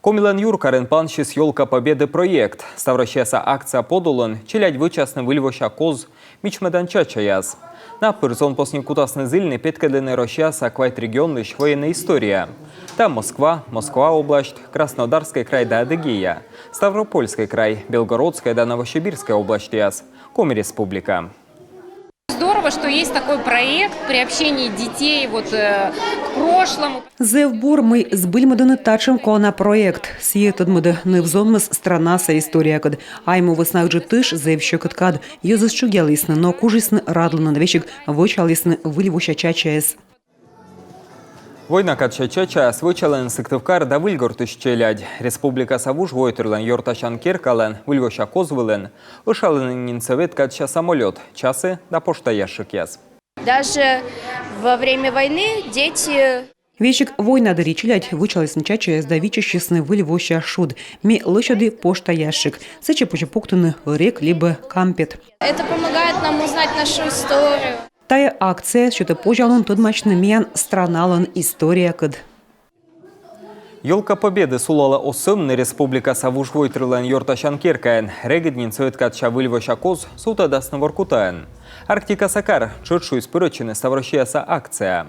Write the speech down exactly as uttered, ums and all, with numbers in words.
Комилӧн юркарын пансис «Ёлка Победы» проект. Ставроссияса акция подулын челядь вӧчасны выльвося коз мичмӧдан чачаяс. На пыр зонпосни кутасны зільны петкӧдлыны Россияса квайт регионлысь военнӧй история. Та Москва, Москва область, Краснодарскӧй край да Адыгея, Ставропольскӧй край, Белгородскӧй да Новосибирскӧй областьяс, Коми Республика. Здорово, что есть такой проект приобщения детей вот э, к прошлому. Зэв бур, мый збыльмӧдӧны татшӧм колана проект. Сійӧ тӧдмӧдӧ ныв-зонмӧс странаса историякӧд. Айму вӧсна Ыджыдтыш зэв сьӧкыд кад. Йӧзыс тшыгъялісны, но кужисны радлыны да весиг вӧчалісны выльвося чачаяс. Война кадся чачаяс вӧчалӧны Сыктывкар да Выльгортысь челядь. Республикаса вужвойтырлӧн ёртасян керкалӧн выльвося коз вылын ӧшалӧны нин сӧвет кадся самолёт, часы да пошта ящикъяс. Даже во время войны дети Весиг война дырйи челядь вӧчалісны чачаяс да виччысисны выльвося шуд. Ме лӧсьӧді пошта ящик. Сэтчӧ позьӧ пуктыны ӧрек либӧ кампет. Это помогает нам узнать нашу историю. Тайӧ акция сетӧ позянлун тӧдмасьны миян страналӧн историякӧд. «Ёлка Победы» сулалӧ оз сӧмны республикаса вужвойтырлӧн ёртасян керкаын. Регыд нин сӧвет кадся выльвося коз сувтӧдасны Воркутаын. «Арктикаса кар» тшӧтш шуис пырӧдчыны ставроссияса акцияӧ.